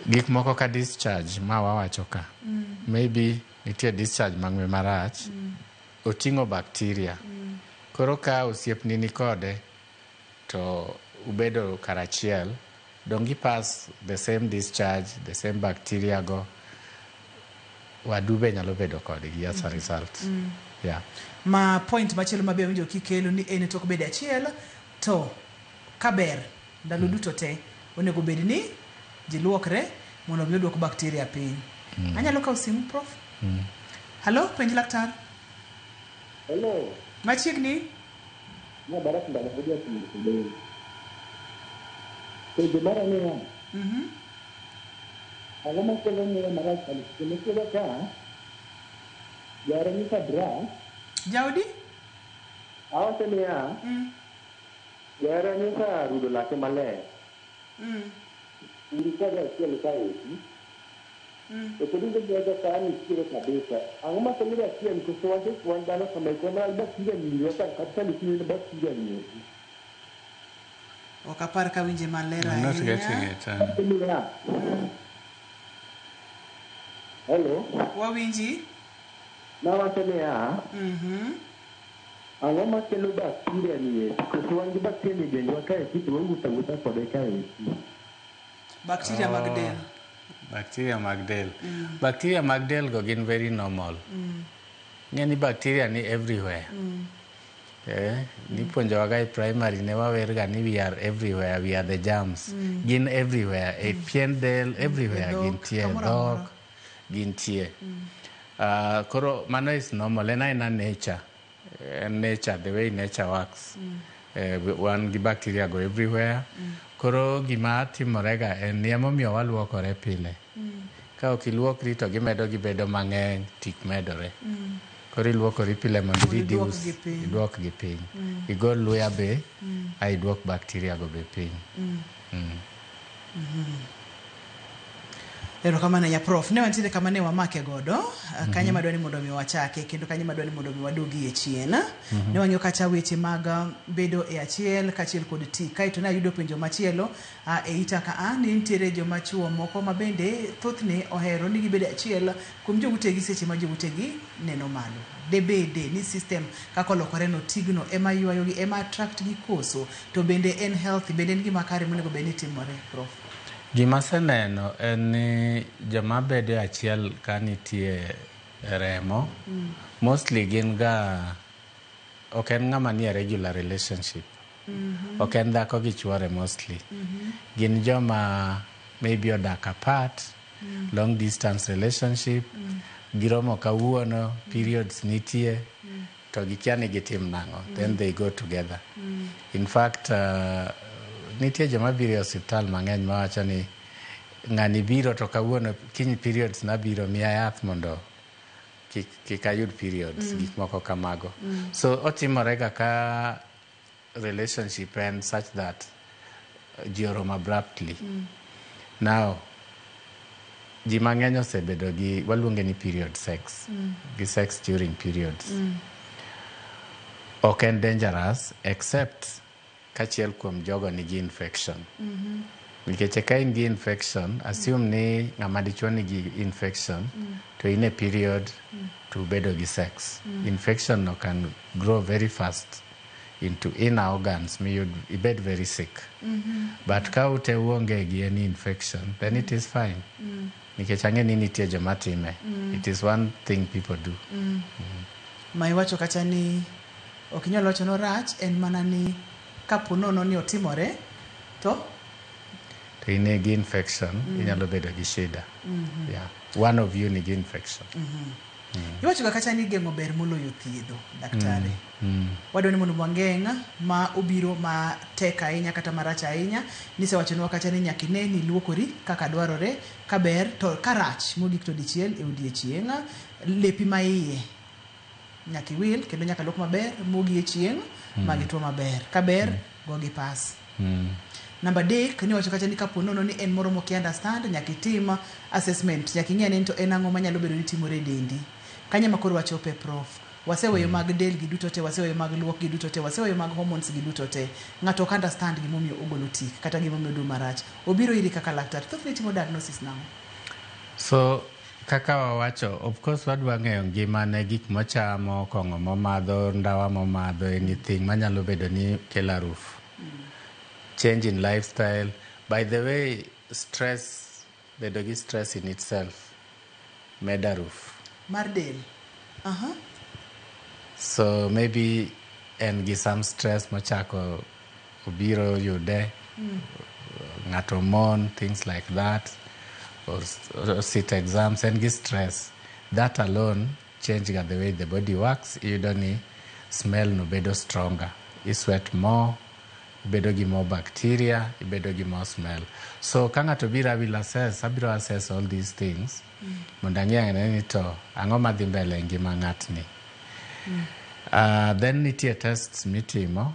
Gik moko ka discharge ma wawacho ka. Maybe nitie discharge mang'we marach, oting'o bacteria. Koro ka osiepni ni kode to ubedo karachiel, dong gi pass the same discharge, the same bacteria go, wadu be nyalo bedo kodgi as a result. Yeah. Ma point machielo mabe awinjo kikelo ni en tok bedo achiel to kaber ndalo duto te onego bed ni ji luokre mondo mi oduok bacteria piny. Anyalo kawo simu, Prof? Halo, penj laktar. Hello. Machiegni. Ma Barak Ndalo kuja Kibeni. Penjo mara niya, ang'o makelo muya marach kabisa? Kendo iyudo ka jare ni ka brush. Jaodi? Awacho niya, jahera nyocha rudo lake maler. In kode achiel kaeki. To pod iwinjo ka nitiere kabisa. Ang'o makelo achiel koso wan dhano sama iko mana bacteria nyiriwa kata ni bacteria nyiri. Ok apar ka winje maler I'm not ahinya. getting it. Hello. Wawinji. Nawacho niya, ang'o makelo bacteria ni eki? Koso wan gi bacteria ni e dendwa kaeki to wawuotho awuotha kode kaeki. Bacteria mag Oh. del. Bacteria mag del. Bacteria mag del go gin very normal. Ng'e ni bacteria ni everywhere. Eh, nipuonjowaga e primary ne wawerga ni we are everywhere, we are the germs. Gin everywhere, e pien del, everywhere E dhok, gintie, kamoro dhok, amora. gintie. Koro mano is normal, en aena nature. En nature, the way nature works. Wan gi bacteria go everywhere. Koro gima timorega en ni emomiyo waluokore pile. Ka ok iluokri to gimedo gibedo mang'eny, tik medore. Koro iluokori pile mondo Mondo iduok i-reduce, gi piny. iduok gi piny. Igol luya be, a iduok bacteria go be piny. Erokamano ahinya Prof. Ne wantiere kama ne wamake godo, kanye madwa ni mondo mi wachake kendo kanye madwa ni mondo mi wadogie chien. Ne wang'iyo kacha weche mag bedo e achiel kaachiel kod tik. Kaeto ne ayudo penjo machielo e ita ka a ni nitiere joma chuo moko ma bende thothne ohero ni gibedo e achiel kuom joutegi seche ma joutegi neno malo. Debede ni system kaka olokore no tigno ema ywayogi ema attract gi koso to bende en healthy bende en gima kare monego bed ni timore Prof. Gima aseneno en ni joma bedo e achiel ka nitie remo, mostly gin ga ok en ng'ama nie regular relationship. Ok en dhako gi chuore mostly. Gin joma maybe odak apart, long distance relationship, giromo kawuono, periods nitie, to gikia ni gitim nang'o. Then they go together. In fact, nitie joma biro e osiptal mang'eny mawacho ni ng'ani biro to kawuono kiny periods na biro miya yath mondo kik ayud periods, gik moko kamago. So otimore ga ka relationship en such that ji oromo abruptly. Now, ji mang'eny osebedo gi waluonge ni period sex, gi sex during periods. Ok en dangerous except kachiel kuom jogo nigi infection. Nikech ka in gi infection, assume ni ng'ama dichuo nigi infection, to in e period to bedo gi sex. Infection no can grow very fast into inner organs miyud ibed very sick. But ka ute uonge gi any infection, then it is fine. Nikech ang'e ni nitie joma time. It is one thing people do. Ma iwacho kacha ni ok inyal wacho ni orach en mana ni kapo nono ni otimore to To in gi infection, inyalo bedo gi shida. Yeah. One of you nigi infection. Iwacho ga kacha ni geng'o ber moloyo thiedho daktari. Wadwa ni mondo wageng' ma obiro ma tek ahinya kata marach ahinya. Nisewachonwa kacha ni nyaka ine ni iluokori kaka dwarore kaber to karach mogik to dichiel e odiechieng'. Lepi ma iye nyaka iwil kendo nyaka luok maber mogi e chieng' ma gituo maber. Kaber gogi pas. Namba 3 niwacho kacha ni kapo nono ni en moro moki understand nyaka itim assessment nyaka ing'e ni to en ang'o manyalo bedo ni timore e dendi. Kanye ma koro wachope Prof. Waseweyo mag del gi duto te, waseweyo mag luok gi duto te, waseweyo mag hormones gi duto te. Ng'ato ok understand gimomiyo ogolo tik kata gimomiyo odum marach. Obiro iri kaka laktar. Thothne itimo diagnosis nang'o? So kaka wawacho, of course wadwa ng'eyo ngimane, gik mochamo, kong'o momadho, ndawa momadho, anything manyalo bedo ni kelo harufu. Change in lifestyle. By the way, stress, bedo gi stress in itself medo harufu. Mar del. Aha. So maybe en gi some stress mochako obiro yude, ng'ato mon, things like that, or sit exams, en gi stress. That alone change ga the way the body works. Iyudo ni smell no bedo stronger. I sweat more, ibedo gi more bacteria, ibedo gi more smell. So ka ng'ato biro, I will assess, abiro assess all these things mondo ang'e ane ni to ang'o madhi mbele e ngima ng'atni. Then nitie tests mitimo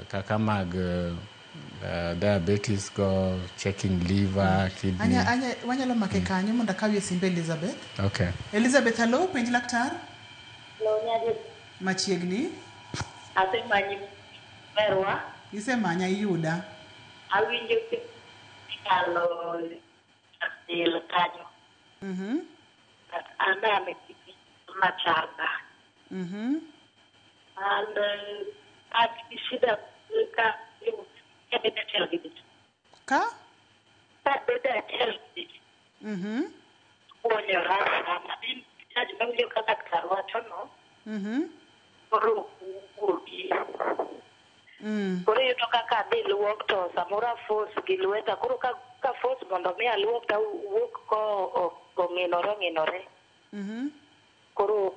kaka mag diabetes go, checking liver, kidney. Anya, wanyalo make kanyo mondo akawie simbe Elizabeth. Okay. Elizabeth, hello, penj laktar. Hello, nyadi. Machiegni. Asemanyi merwa. Isemanya iyuda. Awinjo kalo del kanyo. An an machalda. An an gi shida ka bedo achiel gi dich. Ka? Ka bedo achiel gi dich. Puonjora sama in jaj mawinjo ka laktar wacho no. Koro wuogi. Koro iyudo kaka adhi luok to samoro afos gi lweta. Koro ka fos mondo mi aluok to wuok ko ong'inore ong'inore. Koro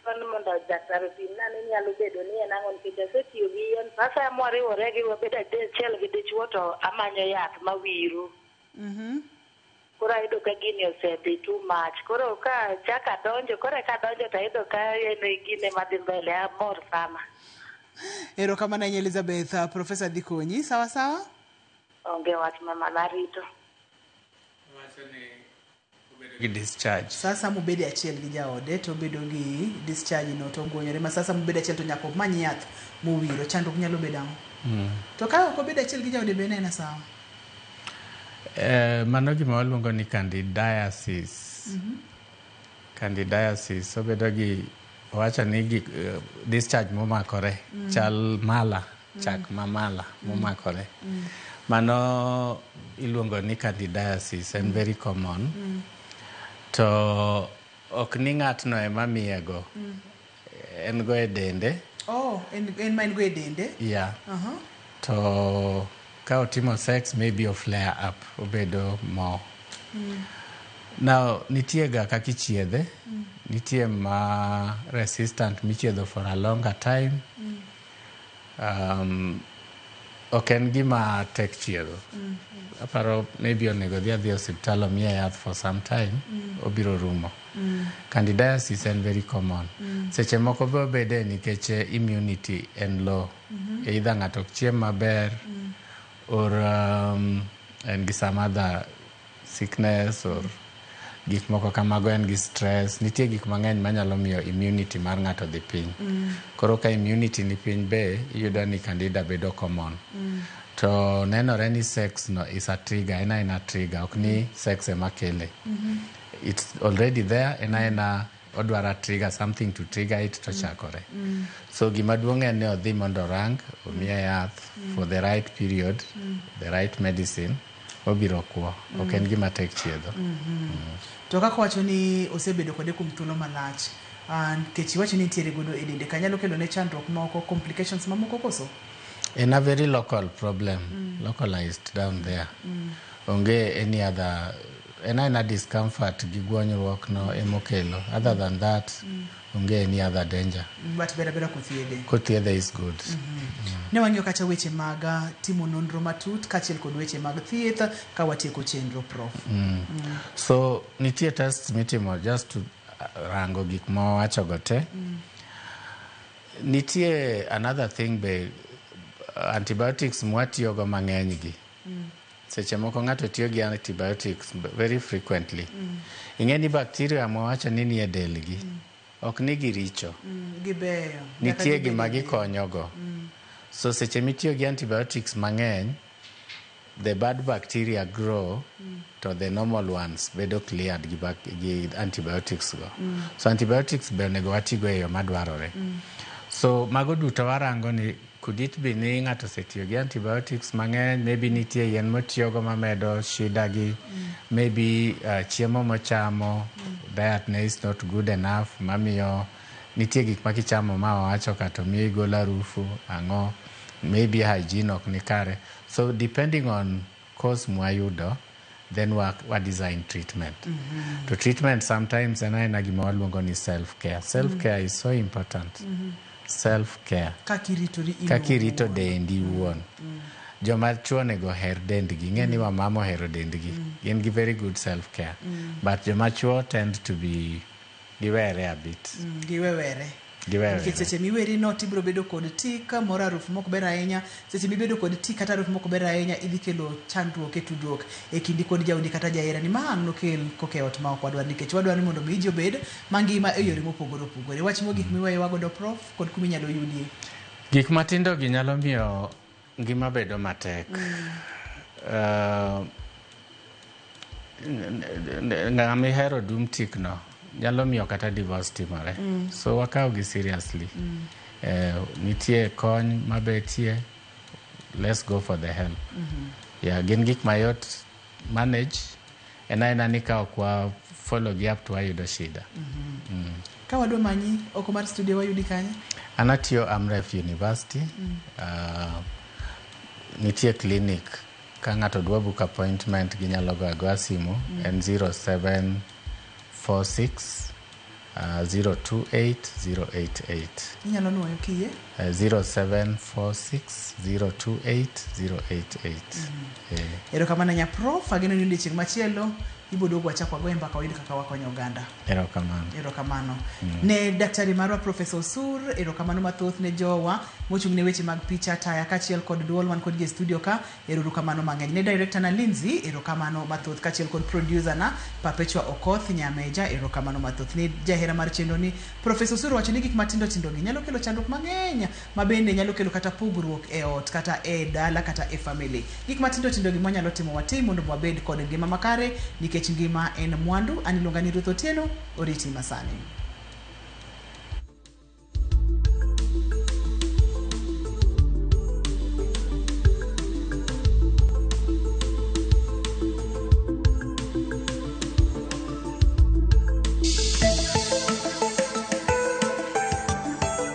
Adwaro ni mondo daktari opimna ni nyalo bedo ni en ang'o nikech asetiyo gi yien. Sasa mwariwore gi wabedo achiel gi dichuo to amanyo yath mawiro. Koro ayudo ka gini osedhi too much. Koro ka chak adonjo, koro eka adonjo to ayudo ka en e gine madhi mbele, amor sana. Erokamano ahinya Elizabeth. Profesa dhi konyi. Sawa sawa? Onge wach mama narito. Gi discharge. Sasa mobede achiel gi jaode to obedo gi discharge no to ogonyore ma sasa mobedo achiel to nyaka omany yath mowiro. Chandruok nyalo bedo ang'o? To ka ok obedo achiel gi jaode be en sawa? Mano gima waluongo ni candidiasis. Candidiasis obedo gi owacho ni gi discharge momakore chal mala, chak mamala momakore. Mano iluongo ni candidiasis, en very common. To ok ni ng'atno ema miyego. En go e dende. Oh, en ma en go e dende? Yeah. To ka otimo sex maybe o flare up, obedo more. Now, nitie ga kaka ichiedhe. Nitie ma resistant michiedho for a longer time. Ok en gima tek chiedho. Aparo maybe onego dhi adhi osiptal omiye yath for some time, obiro rumo. Candidiasis en very common. Seche moko be obede nikech immunity en low. Either ng'ato ok chiem maber, or en gi some other sickness or gik moko kamago, en gi stress. Nitie gik mang'eny manyalo miyo immunity mar ng'ato dhi piny. Koro ka immunity ni piny be, iyudo ni candida bedo common. To nenore ni sex no is a trigger, en aena trigger, ok ni sex ema kele. It's already there, en aena odwaro trigger, something to trigger it to chakore. So gima duong' en ni odhi mondo orang, omiye yath for the right period, the right medicine, obiro kuo. Ok en gima tek chiedho. To kaka wacho ni osebedo kode kuom thuolo malach, nikech iwacho ni nitiere godo e dende, ka nyalo kelo ne chandruok moko, complications mamoko koso? En a very local problem, localized down there. Onge any other, en aena discomfort gi gwonyruok no emokelo. Other than that, onge any other danger. But ber abera kothiedhe. Kothiedhe is good. Ne wang'iyo kacha weche mag timo nonro matut kaachiel kod weche mag thieth ka watieko chenro, Prof. So nitie tests mitimo just to rango gik ma wawachogo te. Nitie another thing be, antibiotics mwatiyogo mang'eny gi. Seche moko ng'ato tiyo gi antibiotics very frequently. Ing'e ni bacteria mwawacho ni nie delgi, ok ni giricho. Gibeyo. Nitie gima gikonyogo. So seche mitiyo gi antibiotics mang'eny, the bad bacteria grow, to the normal ones bedo cleared gi antibiotics go. So antibiotics be onego watigo e yo madwarore. So mago duto warango ni could it be ni ng'ato osetiyo gi antibiotics mang'eny, maybe nitie yien motiyogo mamedo shida gi, maybe chiemo mochamo, diet ne is not good enough, mamiyo nitie gik ma kichamo ma wawacho ka to miyo igolo harufu, ang'o, maybe hygiene ok ni kare. So depending on cause mwayudo, then wa design treatment. To treatment sometimes en aena gima waluongo ni self care. Self care is so important. Self care. Kaka iritori in Kaka irito owuon. dendi iwuon. Joma chuo onego oher dendgi. Ing'e ni wamama ohero dendgi. Gin gi very good self care. But joma chuo tend to be giwere a bit. Giwewere. Giwewere. Nikech seche miweri no tibiro bedo kod tik moro harufu mok ber ahinya. Seche mibedo kod tik kata harufu mok ber ahinya, idhi kelo chandruok e tudruok e kindi kod jaodi kata jaherani. Ma ang' nokel koka e ot ma ok wadwar, nikech wadwaro ni mondo mi ji obed mangima e yore mopogore opogore. Wach mogik miweyowa godo, Prof, kod kuma inyalo yudie. Gik matindo gi nyalo miyo ngima bedo matek. Ng'ama ihero dum tik no nyalo miyo kata divorce timore. So wakaw gi seriously. Nitie kony mabetie, let's go for the help. Yeah, gin gik mayot manage, en aena ni ka ok wa follow gi up to wayudo shida. Ka wadwa manyi oko mar studio wayudi kanye? An atiyo Amref University. Nitie clinic ka ng'ato dwa book appointment ginyalo goyo agoya simu en 0746 028 088. Inyalo nuoyo kiyie. 0746 028 088. Erokamano nya prof, ageno ni odiochieng' machielo iboduogo wachak wagoye mbaka wayud kaka wakonyo oganda. Erokamano. Erokamano. Ne daktari marwa Profesa Osur, erokamano mathoth ne jowa mochung' ne weche mag picha, taya kaachiel kod duol wan kodgi e studio ka, erokamano mang'eny. Ne director na Lindsay, erokamano mathoth kaachiel kod producer na Perpetua Okoth Nyameja, erokamano mathoth. Ne jahera mar chenro ni Profesa Osur wacho ni gik matindo tindo gi nyalo kelo chandruok mang'eny ma bende nyalo kelo kata pogruok e ot kata e dala kata e family. Gik matindo tindo gi mwanyalo timo watim mondo wabed kod ngima makare nikech ngima en mwandu. An iluonga ni Ruth Otieno, oriti masani.